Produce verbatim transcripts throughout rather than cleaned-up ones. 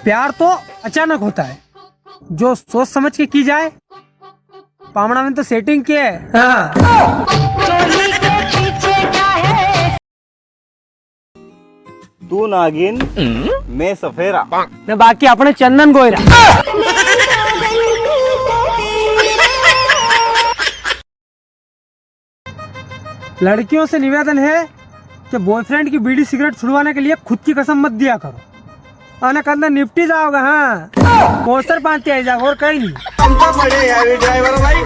प्यार तो अचानक होता है, जो सोच समझ के की जाए, पामणा में तो सेटिंग के है। हाँ। तू नागिन, मैं सफेरा। ने बाकी अपने चंदन गोयरा। लड़कियों से निवेदन है कि बॉयफ्रेंड की बीड़ी सिगरेट छुड़वाने के लिए खुद की कसम मत दिया करो। अने कंदे निपटी जाओगा, हाँ। पोस्टर पांती आई जाओगा और कहीं नहीं। हम तो बड़े यार ड्राइवर भाई।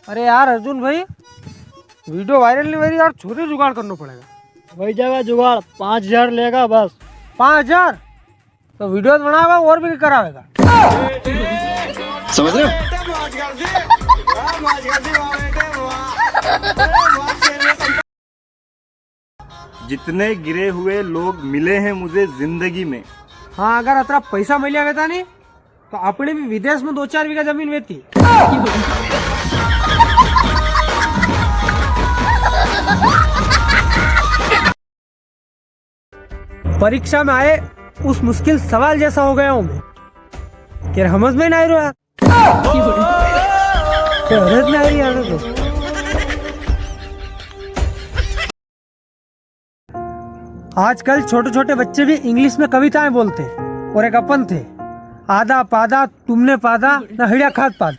अरे यार अर्जुन भाई, वीडियो वायरल नहीं हो रही यार, छोरी जुगाड़ करना पड़ेगा। वही जाएगा जुगाड़, पाँच हजार लेगा बस। पाँच हजार? तो वीडियो तो बनावेगा और भी करावेगा। समझ रहे हो? जितने गिरे हुए लोग मिले हैं मुझे जिंदगी में। हाँ, अगर अतरा पैसा मिल्या वेता नी, तो अपने भी विदेश में दो चार बीघा जमीन वेती। परीक्षा में आए उस मुश्किल सवाल जैसा हो गया हूँ मैं। क्या समझ में ना आ रहा? क्या समझ में आ रही यार तो? आजकल छोटे छोटे बच्चे भी इंग्लिश में कविताएं बोलते हैं। और एक अपन थे, आदा पादा तुमने पादा, ना हिड़िया खाद पाद।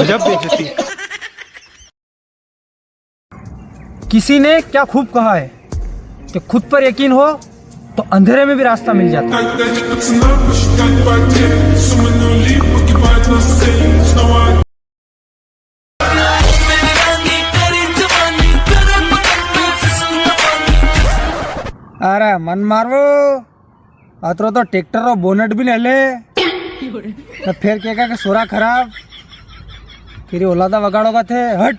गजब बेइज्जती। किसी ने क्या खूब कहा है कि खुद पर यकीन हो तो अंधेरे में भी रास्ता मिल जाता है। अरे मन मारो, अतरो तो ट्रैक्टर रो बोनट भी ले ले। तो फिर कहेगा कि सोरा खराब, तेरी औलादा वगाड़ोगा थे, हट।